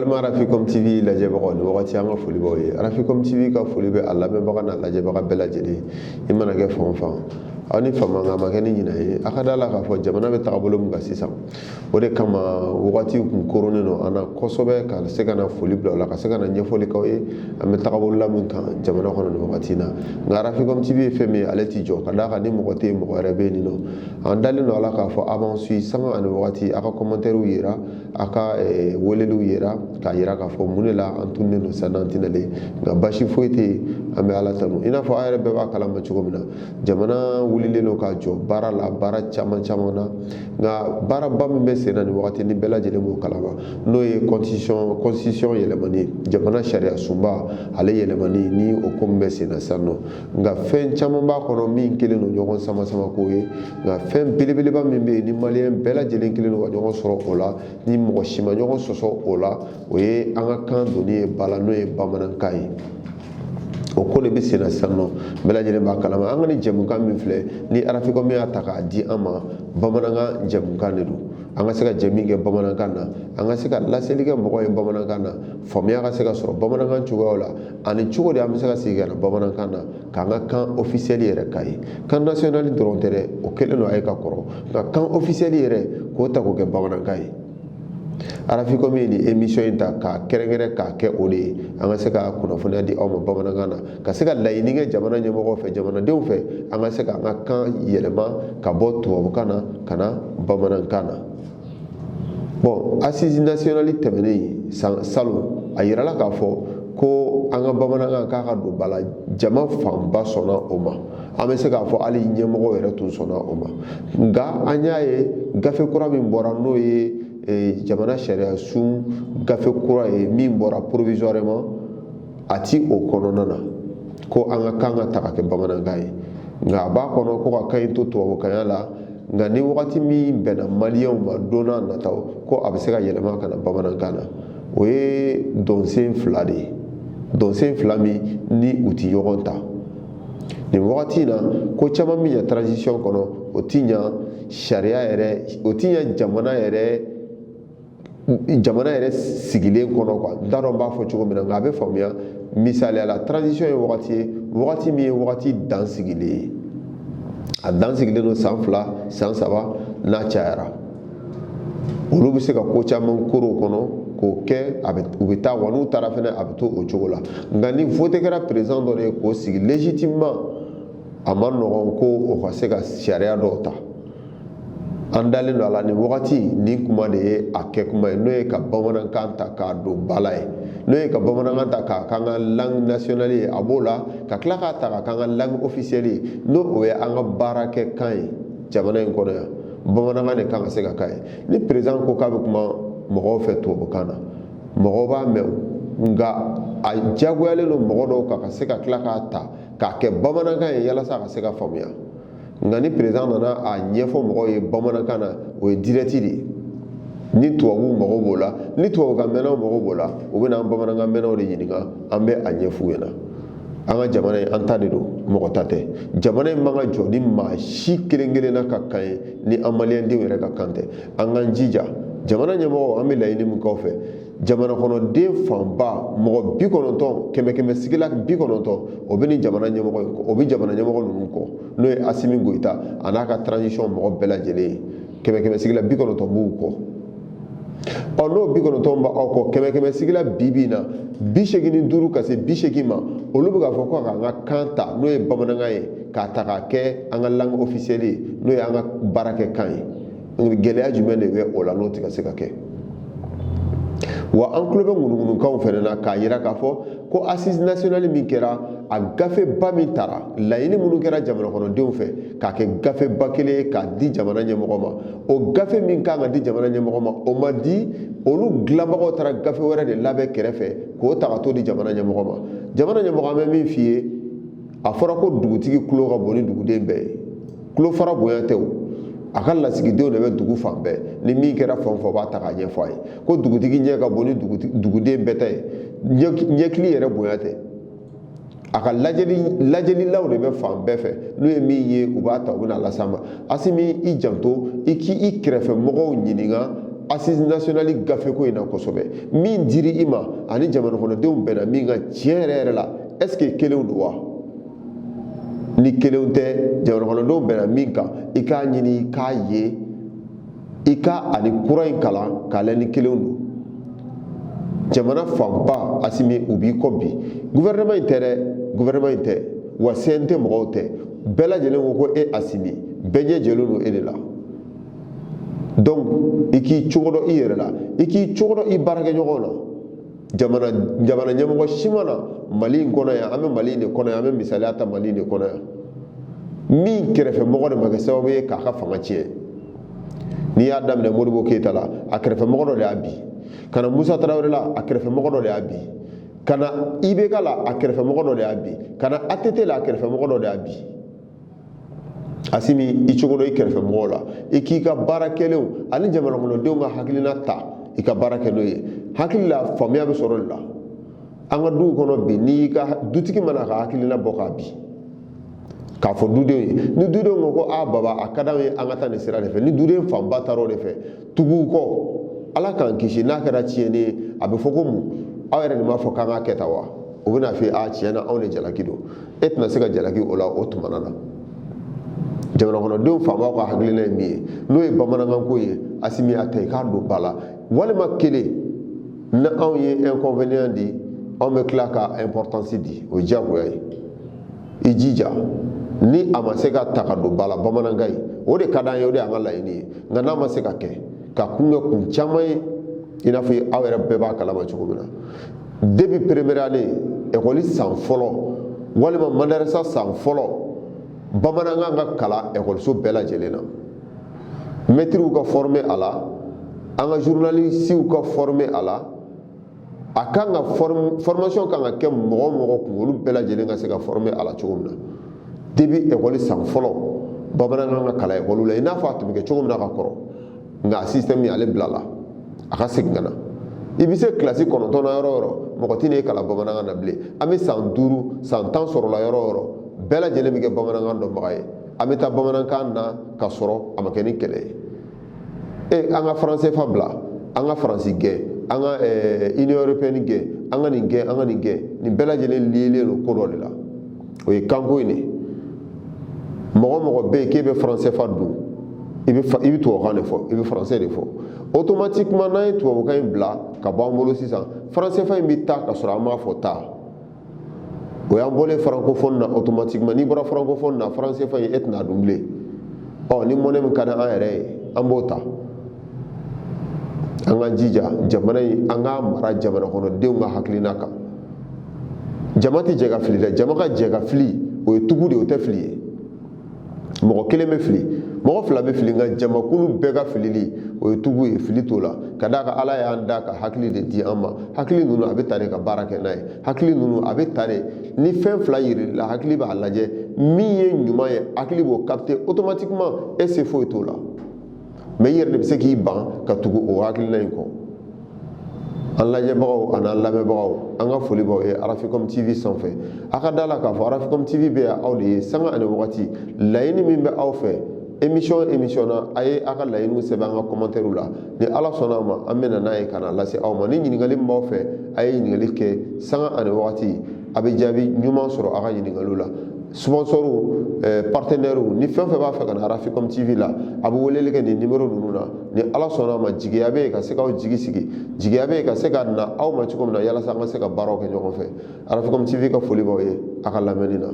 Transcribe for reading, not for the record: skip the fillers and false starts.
Balima Raficom TV lajɛbagaw, ni wagati an ka foli b'aw ye. Raficom TV ka foli bɛ a lamɛnbaga n'a lajɛbaga bɛɛ lajɛlen, i mana kɛ fan o fan. Aw ni fama, nka a ma kɛ ni ɲinɛ ye. A ka da la k'a fɔ jamana bɛ tagabolo min kan sisan, o de kama wagati kun koronnen don an na kosɛbɛ ka se ka na foli bila o la, ka se ka na ɲɛfɔli k'aw ye an bɛ tagabolo la min kan jamana kɔnɔ nin wagati in na. Nka Raficom TV ye fɛn min ye, ale ti jɔ, ka d'a kan ni mɔgɔ tɛ yen, mɔgɔ wɛrɛ bɛ yen nɔ. An dalen don a la k'a fɔ a b'an suit sanga ani wagati. A ka commentaires yira, a ka weleliw yira k'a yira k'a fɔ mun de la an tununnen don sisan n'an tɛnalen. Nka basi foyi tɛ yen, an bɛ Ala tanu. I n'a fɔ aw yɛrɛ bɛɛ b'a kalama cogo min na, jamana wulilen don ka jɔ baara la, baara caman caman na. Nka baaraba min bɛ sen na nin wagati ni bɛɛ lajɛlen b'o kalama, n'o ye constitution yɛlɛmani, jamana sariya sunba ale yɛlɛmani, ni o ko min bɛ sen na sisan nɔ. Nka fɛn caman b'a kɔnɔ min kɛlen don ɲɔgɔn sama sama ko ye. Nka fɛn belebeleba min bɛ yen ni maliyɛn bɛɛ lajɛlen kɛlen don ka ɲɔgɔn sɔrɔ o la, ni mɔgɔ si ma ɲɔgɔn sɔsɔ o la, o ye an ka kan donni ye ba la, n'o ye bamanankan ye. O ko de bɛ sen na sisan nɔ, bɛɛ lajɛlen b'a kalama. An ka nin jɛmukan min filɛ ni Raficom y'a ta k'a di an ma, bamanankan jɛmukan de don. An ka se ka jɛ min kɛ bamanankan na, an ka se ka laseli kɛ mɔgɔw ye bamanankan na, faamuya ka se ka sɔrɔ bamanankan cogoyaw la, ani cogo di an bɛ se ka segin ka na bamanankan na k'an ka kan officiel yɛrɛ k'a ye. Kan national dɔrɔn tɛ dɛ, o kɛlen don a ye ka kɔrɔ, nka kan officiel yɛrɛ k'o ta k'o kɛ bamanankan ye. Raficom ye nin émission in ta k'a kɛrɛnkɛrɛn k'a kɛ o de ye, an ka se ka kunnafoniya di aw ma bamanankan na, ka se ka laɲini kɛ jamana ɲɛmɔgɔw fɛ, jamanadenw fɛ, an ka se k'an ka kan yɛlɛma ka bɔ tubabukan na ka na bamanankan na. Bon, assise nationale tɛmɛnen san salon, a yirala k'a fɔ ko an ka bamanankan k'a ka don ba la. Jama fanba sɔnna o ma, an bɛ se k'a fɔ hali ɲɛmɔgɔw yɛrɛ tun sɔnna o ma. Nka an y'a ye gafe kura min bɔra, n'o ye jamana sariya sun gafe kura ye min bɔra provisoirement, a ti o kɔnɔna na ko an ka kan ka ta ka kɛ bamanankan ye. Nka a b'a kɔnɔ ko ka kan in to tubabukanya la, nka ni wagati min bɛnna maliyɛnw ma don n'a nataw, ko a bɛ se ka yɛlɛma ka na bamanankan na. O ye dɔnsen fila de ye, dɔnsen fila min ni u ti ɲɔgɔn ta nin wagati in na. Ko caman bɛ ɲɛ transition kɔnɔ, o ti ɲa sariya yɛrɛ, o ti ɲa jamana yɛrɛ sigilen kɔnɔ quoi. N t'a dɔn n b'a fɔ cogo min na, nka a bɛ faamuya. Misaliya la, transition ye wagati ye, wagati min ye wagati dan sigilen ye. A dan sigilen don san 2, san 3 n'a cayara. Olu bɛ se ka ko caman koro kɔnɔ k'o kɛ, a bɛ u bɛ taa wa n'u taara fɛnɛ, a bɛ to o cogo la. Nka ni vote kɛra président dɔ de ye k'o sigi légitimement, a ma nɔgɔn ko o ka se ka sariya dɔw ta. An dalen don a la, nin wagati nin kuma de ye a kɛ kuma ye, n'o ye ka bamanankan ta k'a don ba la ye, n'o ye ka bamanankan ta k'a k'an ka langue nationale ye. A b'o la ka tila k'a ta k'a k'an ka langue officielle ye, n'o o ye an ka baarakɛ kan ye jamana in kɔnɔ yan. Bamanankan de kan ka se ka k'a ye. Ni président ko k'a bɛ kuma mɔgɔw fɛ tubabukan na, mɔgɔw b'a mɛn o, nka a diyagoyalen don mɔgɔ dɔw kan ka se ka tila k'a ta k'a kɛ bamanankan ye yalasa a ka se ka faamuya. Nka ni président nana a ɲɛfɔ mɔgɔw ye bamanankan na, o ye direct de ye. Ni tubabuw mago b'o la, ni tubabukan mɛnnaw mago b'o la, u bɛ na an bamanankan mɛnnaw de ɲininka, an bɛ a ɲɛf'u ɲɛna. An ka jamana in, an ta de don, mɔgɔ ta tɛ. Jamana in man ka jɔ ni maa si kelen kelenna ka kan ye, ni an maliyɛndenw yɛrɛ ka kan tɛ. An k'an jija, jamana ɲɛmɔgɔw, an bɛ laɲini min k'aw fɛ, jamana kɔnɔden fanba, mɔgɔ 90, kɛmɛ kɛmɛ sigila 90, o bɛ ni jamana ɲɛmɔgɔ in kɔ, o bɛ jamana ɲɛmɔgɔ ninnu kɔ, n'o ye Assimi Goïta a n'a ka transition mɔgɔ bɛɛ lajɛlen ye. Kɛmɛ kɛmɛ sigila 90 b'u kɔ. Ɔ, n'o 90 b'aw kɔ, kɛmɛ kɛmɛ sigila bi bi in na, 85 ka se 80 ma, olu bɛ k'a fɔ ko k'an ka kan ta, n'o ye bamanankan ye, k'a ta k'a kɛ an ka langue officielle ye, n'o ye an ka baarakɛ kan ye. Gɛlɛya jumɛn de bɛ o la n'o tɛ ka se ka kɛ? Wa an tulo bɛ ŋunuŋunukanw fɛnɛ na k'a yira k'a fɔ ko assise nationale min kɛra, a gafeba min tara, laɲini minnu kɛra jamana kɔnɔdenw fɛ k'a kɛ gafeba kelen ye k'a di jamana ɲɛmɔgɔ ma, o gafe min kan ka di jamana ɲɛmɔgɔ ma, o ma di. Olu dilanbagaw taara gafe wɛrɛ de labɛn kɛrɛfɛ k'o ta ka t'o di jamana ɲɛmɔgɔ ma. Jamana ɲɛmɔgɔ, an bɛ min f'i ye, a fɔra ko dugutigi tulo ka bon ni duguden bɛɛ ye. Tulo fara bonya tɛ o, a ka lasigidenw de bɛ dugu fan bɛɛ. Ni min kɛra fan o fan, o b'a ta k'a ɲɛfɔ a ye ko dugutigi ɲɛ ka bon ni duguden bɛɛ ta ye. Ɲɛkili yɛrɛ bonya tɛ, a ka lajɛlilaw de bɛ fan bɛɛ fɛ. N'u ye min ye, u b'a ta, u bɛna las'a ma. Assimi, i janto, i k'i kɛrɛfɛ mɔgɔw ɲininka. Assise nationale gafe ko in na kosɛbɛ. Min dira i ma ani jamana kɔnɔdenw bɛnna min kan tiɲɛ yɛrɛ yɛrɛ la, est ce que kelenw don wa? Ni kelenw tɛ, jamana kɔnɔdenw bɛnna min kan, i k'a ɲini i k'a ye, i ka ani kura in kalan k'a lajɛ ni kelenw don. Jamana fanba, Asimi, u b'i kɔ bi. Gouvernement in tɛ dɛ, gouvernement in tɛ wa, CNT mɔgɔw tɛ, bɛɛ lajɛlen ko ko e Asimi, bɛɛ ɲɛ jɛlen don e de la. Donc i k'i cogo dɔn i yɛrɛ la, i k'i cogo dɔn i baarakɛɲɔgɔnw na. Jamana ɲɛmɔgɔ si ma na Mali in kɔnɔ yan, an bɛ Mali in de kɔnɔ yan, an bɛ misaliya ta Mali in de kɔnɔ yan, min kɛrɛfɛ mɔgɔ de ma kɛ sababu ye k'a ka fanga tiɲɛ. N'i y'a daminɛ Modibo Keyita la, a kɛrɛfɛ mɔgɔ dɔ de y'a bin. Ka na Musa Tarawele la, a kɛrɛfɛ mɔgɔ dɔ de y'a bin. Ka na IBK la, a kɛrɛfɛ mɔgɔ dɔ de y'a bin. Ka na ATT la, a kɛrɛfɛ mɔgɔ dɔ de y'a bin. Asimi, i cogo dɔ i kɛrɛfɛ mɔgɔw la, i k'i ka baara kɛlenw ani jamana kɔnɔdenw ka hakilina ta, i ka baara kɛ n'o ye. Hakili la, faamuya bɛ sɔrɔ o de la. An ka duw kɔnɔ bi, n'i ka dutigi mana ka hakilina bɔ k'a bin k'a fɔ dudenw ye, ni dudenw ko ko a baba, a ka d'anw ye an ka taa nin sira de fɛ, ni duden fanba taara o de fɛ, tugu kɔ, Ala k'an kisi, n'a kɛra tiɲɛni ye, a bɛ fɔ ko mun? Aw yɛrɛ de b'a fɔ k'an k'a kɛ tan wa? O bɛna fɔ a tiɲɛ na, anw de jalaki don. E tɛna se ka jalaki o la. O tuma na, jamana kɔnɔdenw fanbaw ka hakilina ye min ye, n'o ye bamanankan ko ye, Asimi, a ta i k'a don ba la. Walima kelen, ni anw ye inconvénient di, anw bɛ tila ka importance di, o ye diyagoya ye. I jija, ni a ma se ka ta ka don ba la, bamanankan ye, o de ka d'an ye, o de y'an ka laɲini ye. Nka n'a ma se ka kɛ, ka kun kɛ kun caman ye, i n'a fɔ aw yɛrɛ bɛɛ b'a kalama cogo min na, depuis première année, ekɔli san fɔlɔ walima madarasa san fɔlɔ, bamanankan ka kalan ekɔliso bɛɛ lajɛlen na, mɛtiriw ka former a la, an ka journalisiw ka former a la. A kan ka formation kan ka kɛ mɔgɔ o mɔgɔ kun, olu bɛɛ lajɛlen ka se ka former a la cogo min na. Depuis ekɔli san fɔlɔ, bamanankan ka kalan ekɔliw la, i n'a fɔ a tun bɛ kɛ cogo min na ka kɔrɔ. Nka a système ale bilala, a ka segin ka na. I bɛ se kilasi 9 na yɔrɔ o yɔrɔ, mɔgɔ tɛ n'e kalan bamanankan na bilen. An bɛ san 5, san 10 sɔrɔla yɔrɔ o yɔrɔ, bɛɛ lajɛlen bɛ kɛ bamanankan dɔnbaga ye. An bɛ taa bamanankan na ka sɔrɔ a ma kɛ ni kɛlɛ ye. E, an ka franc CFA bila, an ka Faransi gɛn, an ka Union européenne gɛn, an ka nin gɛn, an ka nin gɛn, nin bɛɛ lajɛlen liélen don ko dɔ de la, o ye kanko in de ye. Mɔgɔ mɔgɔ bɛ yen k'e bɛ franc CFA dun, i bɛ tubabukan de fɔ, i bɛ français de fɔ. Automatiquement, n'an ye tubabukan in bila ka bɔ an bolo sisan, franc CFA in bɛ taa ka sɔrɔ an m'a fɔ taa. O y'an bɔlen francophone na. Automatiquement, n'i bɔra francophone na, franc CFA in, e tɛna dun bilen. Ɔ ni monnaie min ka di an yɛrɛ ye, an b'o ta. An k'an jija, jamana in, an k'a mara jamana kɔnɔdenw ka hakilina kan. Jama tɛ jɛ ka fili dɛ. Jama ka jɛ ka fili, o ye tugu de ye, o tɛ fili ye. Mɔgɔ kelen bɛ fili, mɔgɔ fila bɛ fili, nka jamakulu bɛɛ ka filili, o ye tugu ye. Fili t'o la, ka d'a kan Ala y'an da ka hakili de di an ma. Hakili ninnu, a bɛ ta de ka baara kɛ n'a ye. Hakili ninnu, a bɛ ta de, ni fɛn fila yir'i la, hakili b'a lajɛ min ye ɲuman ye, hakili b'o capter automatiquement. E se foyi t'o la, mais i yɛrɛ de bɛ se k'i ban ka tugu o hakilina in kɔ. An lajɛbagaw ani an lamɛnbagaw, an ka foli b'aw ye Araficom TV sanfɛ. A ka da la k'a fɔ Araficom TV bɛ yan aw de ye sanga ani wagati. Laɲini min bɛ aw fɛ émission na, a ye aw ka laɲiniw sɛbɛn an ka commentaire la. Ni Ala sɔnna a ma, an bɛ na n'a ye ka na lase aw ma. Ni ɲininkali min b'aw fɛ, a ye ɲininkali kɛ sanga ani wagati, a bɛ jaabi ɲuman sɔrɔ aw ka ɲininkaliw la. Sponsors, partenaires, ni fɛn fɛn b'a fɛ ka na Araficom TV la, a bɛ weleli kɛ nin numéro ninnu na. Ni Ala sɔnna a ma, jigiya bɛ yen ka se k'aw jigi sigi, jigiya bɛ yen ka se ka na aw ma cogo min na, yalasa an ka se ka baaraw kɛ ɲɔgɔn fɛ. Araficom TV ka foli b'aw ye a ka lamɛnni na.